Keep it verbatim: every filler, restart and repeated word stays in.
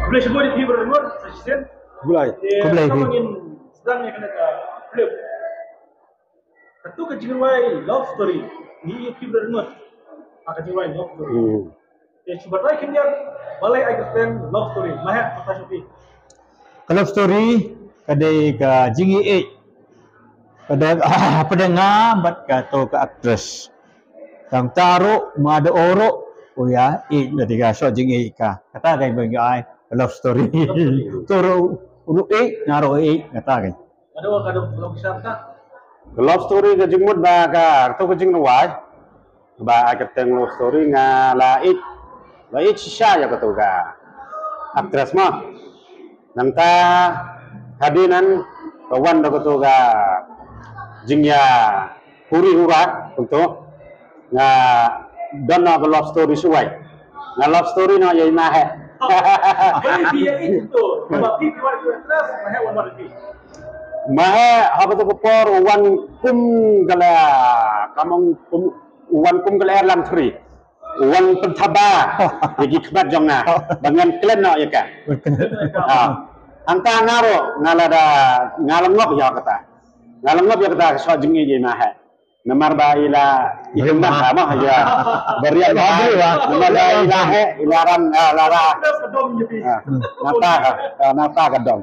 Khublei shibun ïa phi brother Ngut, sa shisien. Khublei. Eh, khublei phi. Ngin sdang ïa kane ka film. Kato ka jingrwai love story. Ngi ïa phi brother Ngut. Ka jingrwai love story. Hmm. Te shu batai khyndiat balei ai kyrteng love story. Maheh, batai sha phi. Ka love story ka dei ka jingïeit. Ka dei hapdeng nga bad kato ka actress. Tang ta ruh ma da o ruh u ïa ïeit, da dei ka shong jingïeit ka. Kata ka ba ngi ai ka love story. To ruh u ruh ïeit, nga ruh ïeit, kata ka. Ka love story ka jingmut ba kato ka jingrwai ba ai kyrteng love story, nga la ïeit, la ïeit shisha ïa kato ka actress mo. Nangta hadien ka wan da kato ka jingïa huri hura kumto, nga don na ka love story shuwai. Nga love story na ïa i Maheh. Maheh ha kato ka por u wan kum ka la, ka mong kum, u wan kum ka la Erlang Tri. U wan pynthaba ïa ki khmat jong nga ba ngan klet noh ïa ka. Hangta nga ruh nga la da, nga la ngop ïa kata. Nga la ngop ïa kata ka shong jingïeit ïa i Maheh. Namar ba i la, i kynmaw ha ma ïa. Ba riam ba. Namar ba i la heh, i la ran, ah, la ra. Ah, nata ka, ah, nata ka dong.